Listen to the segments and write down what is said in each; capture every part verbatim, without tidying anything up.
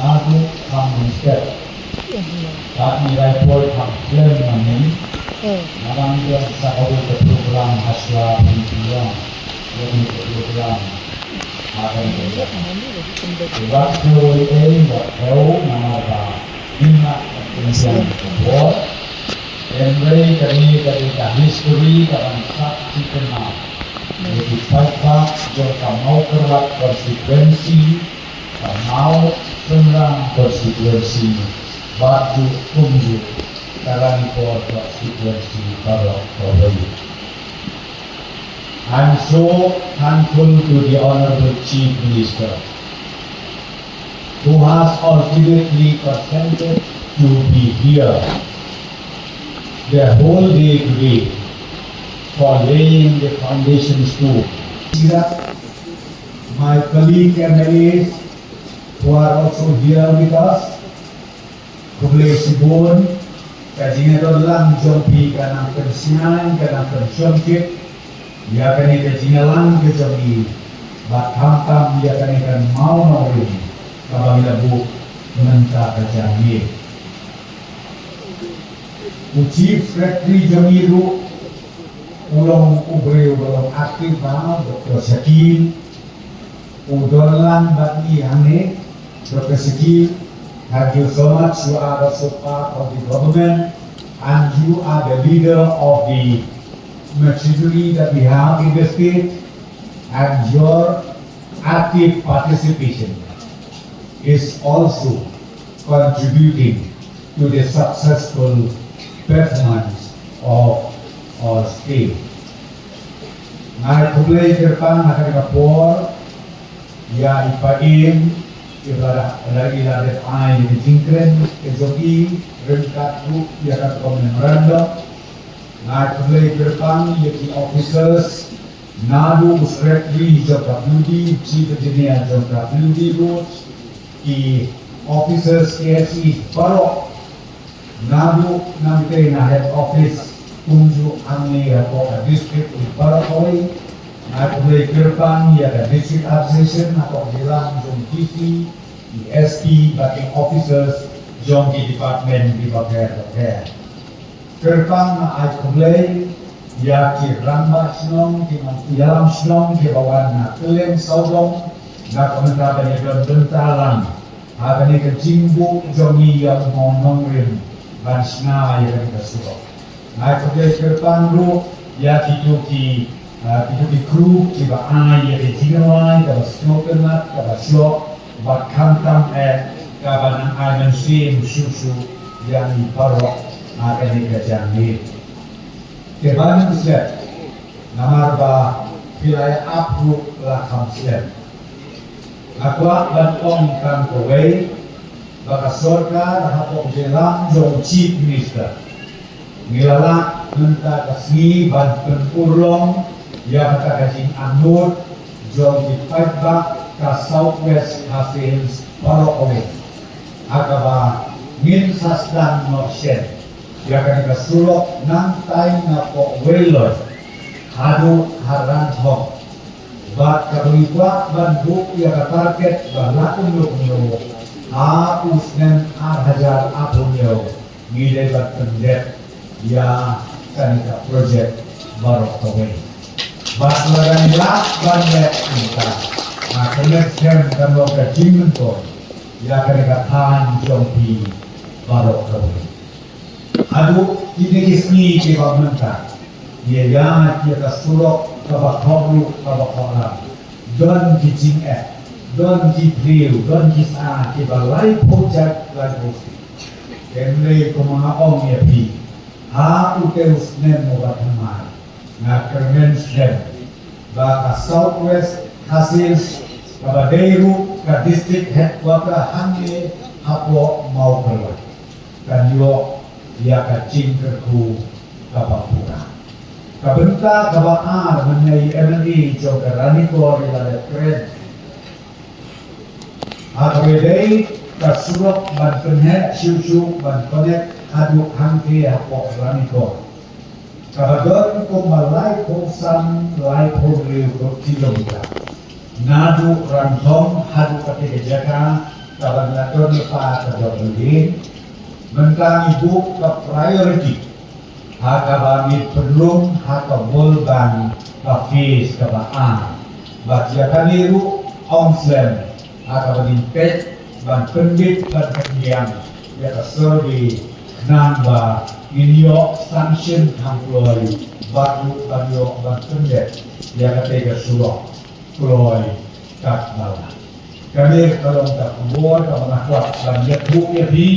Aku kam step. Tapi rai poi kam plan mani. Namang dia sa kau ke program haswa pun dia. Jadi ke program akan kerja. Buat kau eh buat kau nama apa? Ingat pensiun buat. Emre kami kami dah history kawan sak si kenal. Jadi fight back jom kamau kerwat konstituensi. Kamau Sumrang konstituensi, bad ju kumjuh ka Ranikor konstituensi baroh kawei. I'm so thankful to the Honorable Chief Minister, who has ultimately consented to be here the whole day today for laying the foundation stone. My colleague M L As who are also here with us, khublei shibun. Ka jingïadon lang jong phi ka nang pynsngew, ka nang pynshongkit ïa kane ka jingïalang ka jong ngi, bad khamtam ïa kane ka mawnongrim kaba ngi la buh mynta ka jong ngi. U Chief Secretary jong ngi ruh u long u briew uba long active bha, Doctor Shakil, u don lang bad ngi hangne. Doctor Shakil, thank you so much. You are also part of the government and you are the leader of the machinery that we have in the state, and your active participation is also contributing to the successful performance of our state. Ngai khublei kyrpang ha kane ka por ïa i Paiem, i ba la, la, i la dep ai ïa ka jingkren ka jong i ryngkat ruh ïa ka memorandum. Ngai khublei kyrpang ïa ki officers, naduh u secretary jong ka W D, chief engineer jong ka W D Road, ki officers K S E baroh, naduh nangtei na head office kumjuh hangne hapoh ka district baroh kawei. Ngai khublei kyrpang ïa ka district administration hapoh ka jylla, jong D C, S P bad ki officers jong ki department kiba pher bapher. Kyrpang nga ai khublei ïa ki rangbah shnong, ki nongïalam shnong kiba wan na kylleng sawdong na ka bynta ban ïadon bynta lang ha kane ka jingbuh jong ngi ïa u mawnongrim ban shna ïa kane ka surok. Ngai khublei kyrpang ruh ïa kito ki, ah, kito ki crew kiba ai ïa ka jingrwai kaba sngewtynnat, kaba shoh, bad khamtam eh kaba nang ai mynsiem shuh shuh ïa ngi baroh ha kane ka janmiet. Te ban ym slem, namar ba phi la ïa ap ruh la kham slem. Nga kwah ban ong tang kawei, ba ka sorkar hapoh ka jingïalam jong u Chief Minister, ngi la lah mynta ka sngi ban pynurlong ïa kata ka jingangnud jong ki paidbah ka South West Khasi Hills baroh kawei. Ha kaba ngin sa sdang noh shen ïa kane ka surok nangtai na Pokweiloi haduh ha Ranthong. Bad kaba ngi kwah ban buh ïa ka target ba la kumno kumno ha u snem ar hajar arphew hynñiew ngi dei ban pyndep ïa kane ka project baroh kawei. Bad lada ngi lah ban leh kumta, nga kyrmen skhem kan long ka jingmyntoi ïa kane ka thaiñ jong phi baroh kawei. Haduh kine ki sngi kiba mynta, ïa ïa ïa ka surok kaba khot ruh kaba khot lang, don ki jingeh, don ki briew, don ki sa kiba laiphew jait laiphew sngi. Hynrei kumba nga ong ïa phi, ha u tei u snem uba thymmai, nga kyrmen skhem ba ka South West Khasi Hills kaba dei ruh ka district headquarter hangne hapoh Mawkyrwat kan ïoh ïa ka jingkyrkhu kaba pura. Ka bynta kaba ar, mynne i M L A jong ka Ranikor i la dep kren ha kaba dei ka surok ban pynheh shuh shuh ban connect haduh hangtei hapoh Ranikor, kaba don kumba laiphew san, laiphew hynriew kilometer naduh Ranthong haduh katei ka jaka Kaba nga don lypa ka dok lynti, mynta ngi buh ka priority ha kaba ngi pynrung ha ka World Bank ka phase kaba ar. Bad ïa kane ruh ong slem ha kaba ngin peit ban pynbit ban pynbiang ïa ka survey khnang ba ngin ïoh sanction kham kloi bad ruh ban ïoh ban pyndep ïa kata ka surok kloi katba lah. Kane ka long ka khubor kaba nga kwah ban ïathuh ïa phi.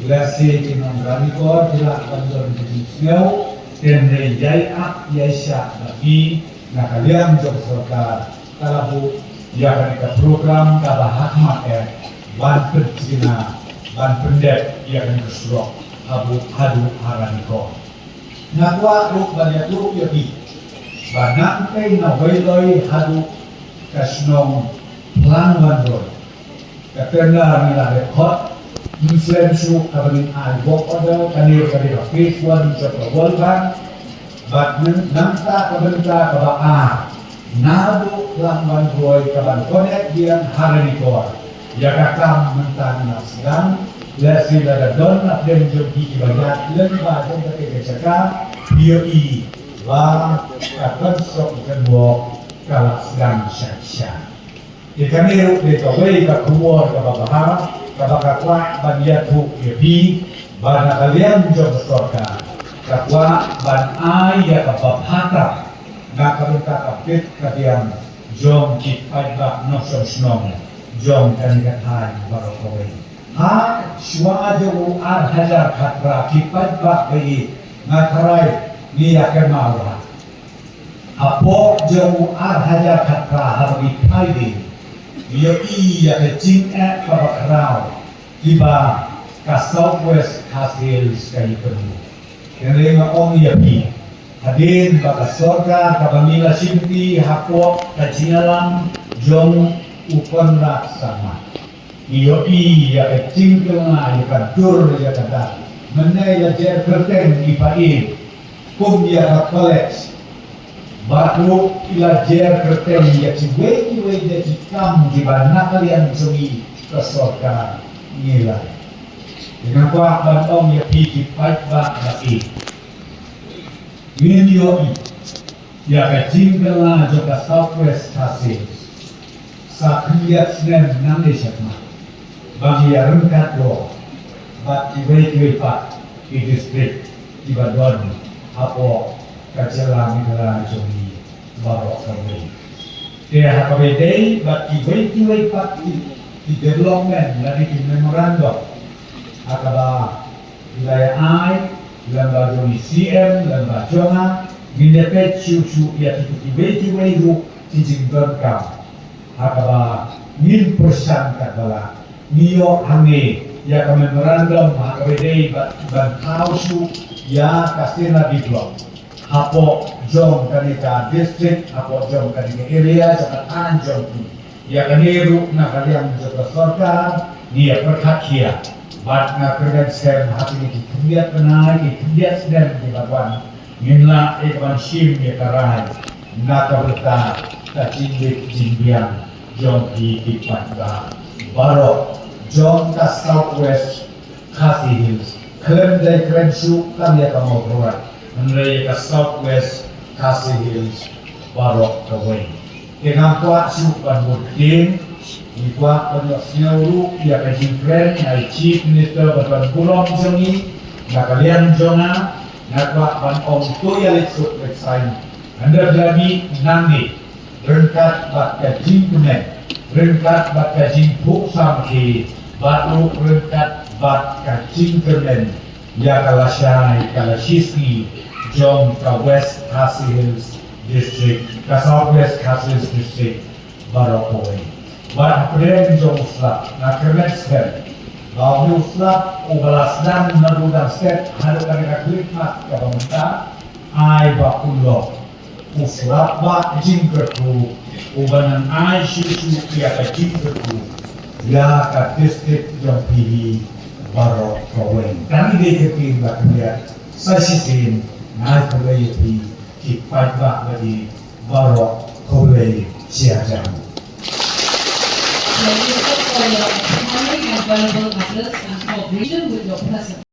Lehse ki nongranikor ki lah ban don ki jingsngew, hynrei ïai ap ïai shah bad ngi na ka liang jong sorkar ka la buh ïa kane ka program kaba ha khmat eh ban pynthikna ban pyndep ïa kane ka surok haduh haduh ha Ranikor. Nga kwah ruh ban ïathuh ïa phi ba nangtei na Weiloi haduh ka shnong Phlang Wanroi, ka tender ngi la dep khot. Ym slem shuh kaba ngin ai work order, kane ka dei ka phase one jong ka World Bank. Bad nang, nangta ka bynta kaba ar, naduh Phlang Wanroi kaban connect biang ha Ranikor, ïa ka kam mynta ngi la sdang. Lehse lada don na pdeng jong phi kiba ïaid lyngba jong kata ka jaka, phi ïohi ba ka construction work ka la sdang sha sha. Te kane ruh dei kawei ka khubor kaba bha kaba nga kwah ban ïathuh ïa phi ba na ka liang jong ka sorkar ka kwah ban ai ïa ka bapher tam na ka bynta ka bit ka biang jong ki paidbah nongshong shnong jong kane ka thaiñ baroh kawei. Ha shuwa jong u ar hajar khatphra ki paidbah ba ïeit, nga tharai ngi ïa kynmaw ha Hapoh jong u ar hajar khatphra haba ngi phai dien, ngi ïohi ïa ka jingeh kaba khraw kiba ka South West Khasi Hills ka ïa pynmih. Hynrei nga ong ïa phi, hadien ba ka sorkar kaba ngi la shimti hapoh ka jingïalam jong u Conrad Sangma, ngi ïohi ïa ka jingkhlaiñ, ïa ka dur, ïa ka dak. Mynne la jer kyrteng i pha i kum ïa ka college. Bad ruh i la jer kyrteng ïa kiwei kiwei de ki kam kiba na ka liang jong i ka sorkar ngi la. Nga kwah ban ong ïa phi ki paidbah ba i. Ngin ïohi ïa ka jingkylla jong ka South West Khasi Hills. Sa khyndiat snem nangne shakhmat ba ngi ïa ryngkat bad kiwei kiwei pat ki district kiba don hapoh ka jylla Meghalaya jong ngi baroh kawei. Te ha kaba ïadei bad kiwei kiwei pat ki, ki development lane ki memorandum ha kaba i la ïa ai lyngba jong i C M, lyngba jong nga, ngin ïa peit shuh shuh ïa kiwei kiwei ruh ki jingdonkam ha kaba ngin pyrshang katba lah. Ngi ïoh hangne ïa ka memorandum ha kaba ïadei bad ban thaw shuh ïa ka scenery block hapoh jong kane ka district, hapoh jong kane ka area jong ka thaiñ jong phi. Ïa kane ruh na ka liang jong ka sorkar ngi ïa pyrkhat khia. Bad nga kyrmen skhem ha kine ki khyndiat bnai, ki khyndiat snem kiba wan, ngin lah ïa ka ban shim ïa ka rai na ka bynta ka jingbit jingbiang jong phi ki paidbah baroh jong ka South West Khasi Hills. Khlem dei kren shuh tang ïa ka Mawkyrwat, hynrei ïa ka South West Khasi Hills baroh kawei. Te ngam kwah shuh ban bun ktien, ngi kwah ban ïohsngew ruh ïa ka jingkren na i Chief Minister bad ban burom jong ngi, na ka liang jong nga, nga kwah ban ong to ïa leit suk leit saiñ. Hynrei lada mih nangne, ryngkat bad ka jingkmen, ryngkat bad ka jingphuh samrkhie, bad ruh ryngkat bad ka jingkmen ïa ka lashai ka lashisngi jong ka West Khasi Hills District, ka South West Khasi Hills District baroh kawei. Bad hapdeng jong u slap, nga kyrmen skhem ba une u slap uba la sdang naduh dang step haduh kane ka khyllipmat kaba mynta, ai ba un long u slap ba jingkyrkhu uba nang ai shuh shuh ïa ka jingkyrkhu ïa ka district jong phi baroh kawei. Tang ine i kyntien ba khyndiat sa shisien nga ai khublei ïa phi ki paidbah ba ïeit baroh kawei. Sha jan. Honorable Agnes, and cooperation with your presence.